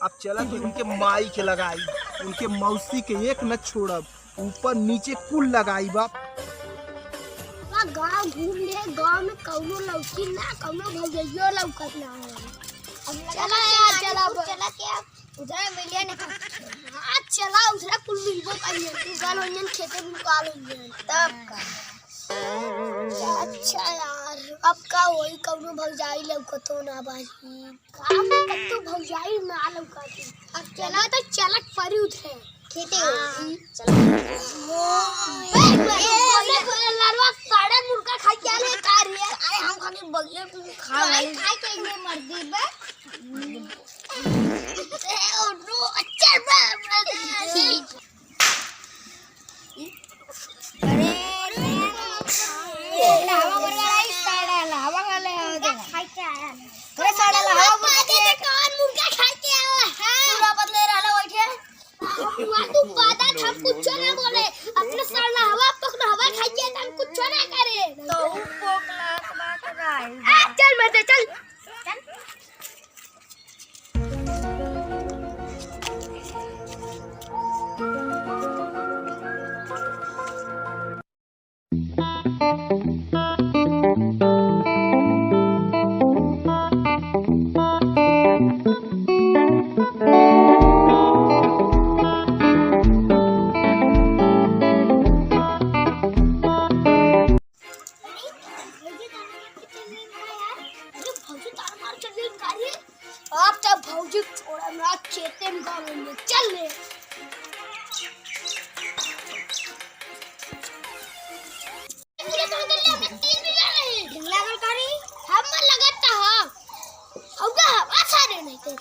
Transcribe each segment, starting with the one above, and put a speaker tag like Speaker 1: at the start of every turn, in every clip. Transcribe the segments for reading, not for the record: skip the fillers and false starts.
Speaker 1: अब चला तो उनके माई के लगाई, उनके मौसी के एक न छोड़ब, ऊपर नीचे कुल लगाई बाप।
Speaker 2: गांव घूम ले, गांव में कौनो लौकी ना, कौनो भौजइयो लौकत ना है। अब चला यार, चला
Speaker 3: चला के अब उधर मिलिए ना।
Speaker 2: हाँ चला, उधर कुल मिलबो करिए, तू गाल होइयन, खेते में गाल होइयन
Speaker 3: तब का।
Speaker 2: अच्छा यार, अब का होई? कौनो भौजाई लौकतो ना बाजी, गांव में कत्तो भौजाई ना लौकती।
Speaker 3: अब
Speaker 2: चला तो चलक परी उधरे
Speaker 3: खेते।
Speaker 2: हाँ।
Speaker 3: चला।
Speaker 2: लड़वा साढ़े मुर्गा खाई के आले का रे?
Speaker 3: अरे हम खाली बगिया को खा
Speaker 2: खाई
Speaker 3: ले।
Speaker 2: खाई के ये मर्दी बे। ए ओ नो, अच्छा बे।
Speaker 3: अरे हवा मुर्गा आई साड़ा हवा खा ले।
Speaker 2: खाई के आया।
Speaker 3: अरे साड़ा हवा मुर्गा।
Speaker 2: के कौन मुर्गा खाई के आया है?
Speaker 3: पूरा बदले रहला बैठे।
Speaker 2: हुआ तू पादा था, कुछ ना बोले। अपने साला हवा पकड़, हवा खाई के हम कुछ ना करे।
Speaker 3: तो उ पोकला बात राई।
Speaker 2: आ चल मरते, चल चल। अब तब भौजी छोड़ा ना, खेते में गाँव में चल ले। हम लगता है होगा हवा सारे नहीं थे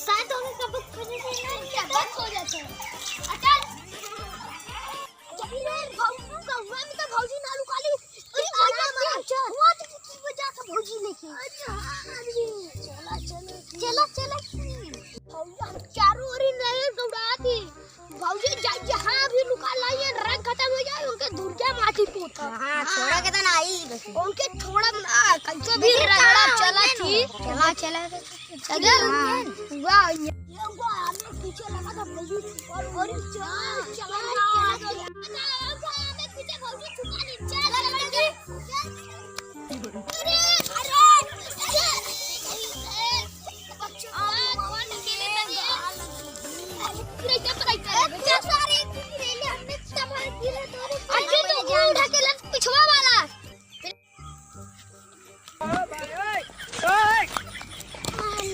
Speaker 2: साथ होने का बुक करने से ना क्या बंद हो जाता है। अच्छा भौजी का हुआ में तो भौजी नालू काली। अरे भौजी हुआ तो की वजह से भौजी लेके। अरे हां, चला चला चला चला भौजी, हम चारों ओर ही नहीं दौड़ा थी भौजी। जाए जहां भी लुका लाइए, रंग खत्म हो जाए उनके दुर्गा माटी पोता।
Speaker 3: हां छोड़ा के तो ना आई।
Speaker 2: उनके थोड़ा ना कैसे भी रगड़ा चला थी।
Speaker 3: चला चला।
Speaker 2: चला वाह, ये वो आने पीछे लगा था भौजी और चल चला चला हमें पीछे भौजी छुपा ली। चल चल चल। अरे अरे बच्चों कौन अकेले में अच्छा सारे हमने तुम्हारे गिरे तोरे। अच्छा तो वो उठा के लग पिछवा वाला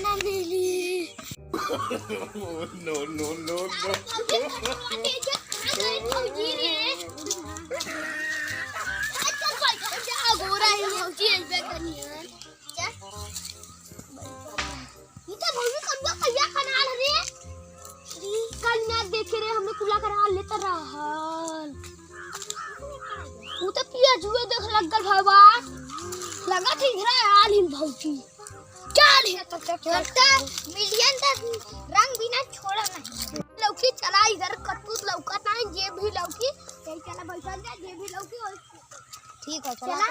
Speaker 2: ना मिली।
Speaker 4: No, no, no, no.
Speaker 2: देखे रे हमने कुला करा लेता रहल। उ तो पियाजुए देख लगल भवा लगा थी इधर आल हिन भौजी चल हे तो
Speaker 3: चलता मिलियन तक रंग बिना छोड़ा नहीं।
Speaker 2: लौकी चला इधर कटूत लौका नहीं जे भी लौकी यही चला बैठल जा जे भी लौकी और
Speaker 3: ठीक है चला।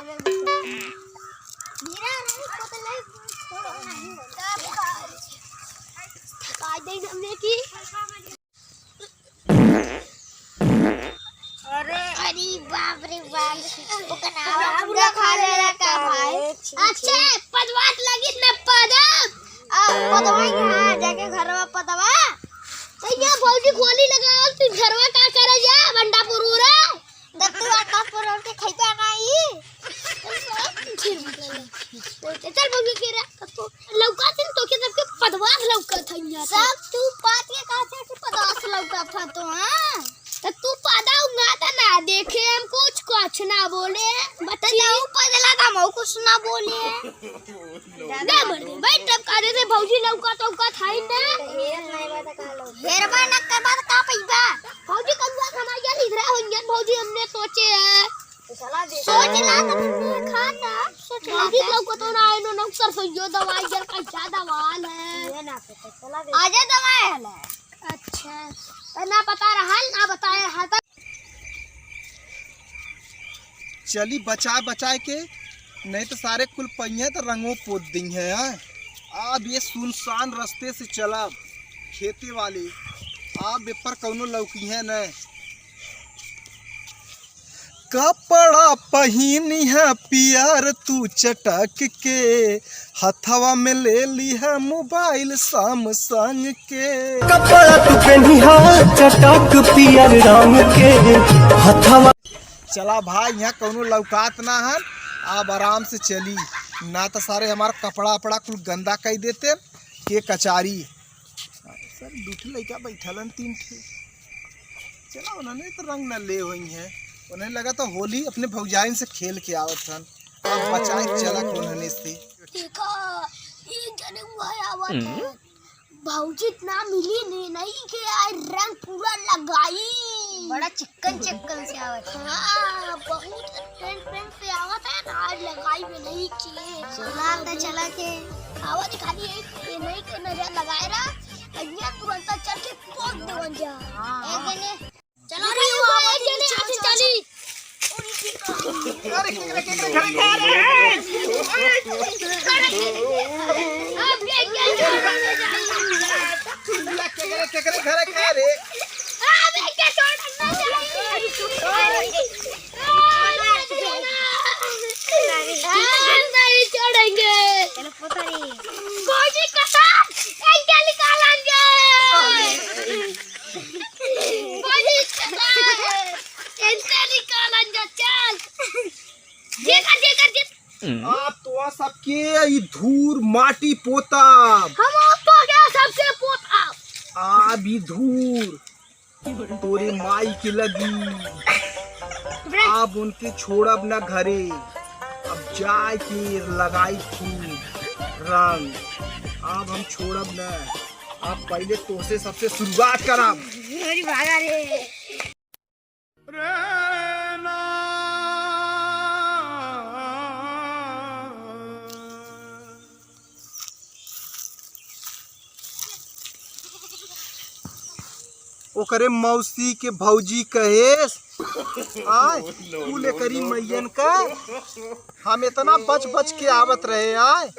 Speaker 2: मेरा रंग पतला
Speaker 3: छोड़ो नहीं।
Speaker 2: तब थका दे हमने की।
Speaker 3: अरे अरे बाप रे बाप, ओकरा पूरा खा ले रहा का भाई?
Speaker 2: अच्छा पदवात लगी ना पदम।
Speaker 3: अब पदवा हां जाके घरवा पदवा।
Speaker 2: तो ये भौजी गोली लगा तू घरवा का करे जा बंडा पुरूरा।
Speaker 3: तब तू आटा पर के खइता नहीं।
Speaker 2: चल भौजी के रे तो लौका तीन तो के सबके पदवात लौका था यहाँ।
Speaker 3: सब तू पात के कहा से कि पदास लौका था तो। हां
Speaker 2: तो तू पदा उंगा था ना देखे हम कुछ कुछ ना बोले।
Speaker 3: तो जाऊ पदला था मऊ कुछ ना बोले।
Speaker 2: ना मर दे भाई तब का दे भौजी लौका तो का था ही ना।
Speaker 3: हेरबा न करबा त का पैबा?
Speaker 2: भौजी कनुआ खाना यार इधर होंगे भौजी हमने सोचे है।
Speaker 3: सोच ला त हमने खाता सोच ला।
Speaker 2: भौजी लौका तो ना आए नो नौकर सो दवाई जल का ज्यादा वाल है।
Speaker 3: आजा दवाई हले।
Speaker 2: अच्छा तो ना पता रहा ना बताया रहा था।
Speaker 1: चली बचा बचा के, नहीं तो सारे कुल पहिए तो रंगों पोत दी है। अब ये सुनसान रास्ते से चला, खेते वाले। आप बेपर कौनो लौकी है न। कपड़ा पहिनी है पियर तू चटक के, हथवा में ले ली है मोबाइल सैमसंग के।
Speaker 4: कपड़ा तू पेनिहा चटक पियर रंग के, हथवा
Speaker 1: चला भाई, यहाँ कौनो लौकात ना हन, आप आराम से चली ना तो सारे हमारा कपड़ा वपड़ा कुल गंदा कर देते के कचारी। सर दूठे लड़का बैठल हन, तीन ठे। चला उन्होंने तो रंग न ले हुई हैं, उन्हें लगा तो होली अपने भौजाइन से खेल के आवत हन। अब बचाए चला उन्होंने से।
Speaker 2: देखा एक जने हुआ आवत है। भौजी ना मिली नहीं नहीं के आए रंग पूरा लगाई।
Speaker 3: बड़ा चिकन चिकन से आवत।
Speaker 2: हाँ बहुत ट्रेंड ट्रेंड पे आवत है ना, आज लगाई में नहीं के।
Speaker 3: चला तो चला के
Speaker 2: आवत खाली एक ये नहीं के नजर लगाए रहा, ये तुरंत चल के पोत देवन जा।
Speaker 3: एक जने
Speaker 2: चला रे वो एक जने आगे चली।
Speaker 1: अरे केकरे केकरे घरे खा रे।
Speaker 2: अब ये क्या छोड़ने जा।
Speaker 1: केकरे केकरे घरे खा रे।
Speaker 2: अब ये क्या छोड़ने जा। नहीं छोड़ेंगे।
Speaker 3: चलो पता नहीं।
Speaker 2: फौजी का साथ एक क्या निकालेंगे। फौजी का साथ इनसे निकालेंगे। चल देखा देखा देख।
Speaker 1: आप तो सबके ई धूर माटी पोता।
Speaker 2: हम तो गया सबसे पोता।
Speaker 1: आ भी धूर तोरे माई की लगी। अब उनके छोड़ब न घरे, अब जाए के लगाई खूब रंग। अब हम छोड़ब न, अब पहले तोसे सबसे शुरुआत करब।
Speaker 3: अरे भागा रे।
Speaker 1: ओकरे मौसी के भौजी कहेस आय तू ले करी मैयन का। हम इतना बच बच के आवत रहे आय,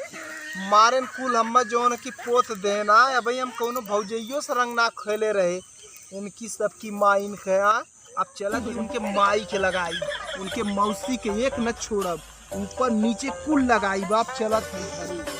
Speaker 1: मारन कुल हम्मा जौन की पोत देना। अब हम कोनो भौजइयो से रंग ना खेले रहे इनकी सबकी माइन के। आय अब चला कि उनके माई के लगाई, उनके मौसी के एक न छोड़ब, ऊपर नीचे कुल लगाई बाप। चलत है घरे।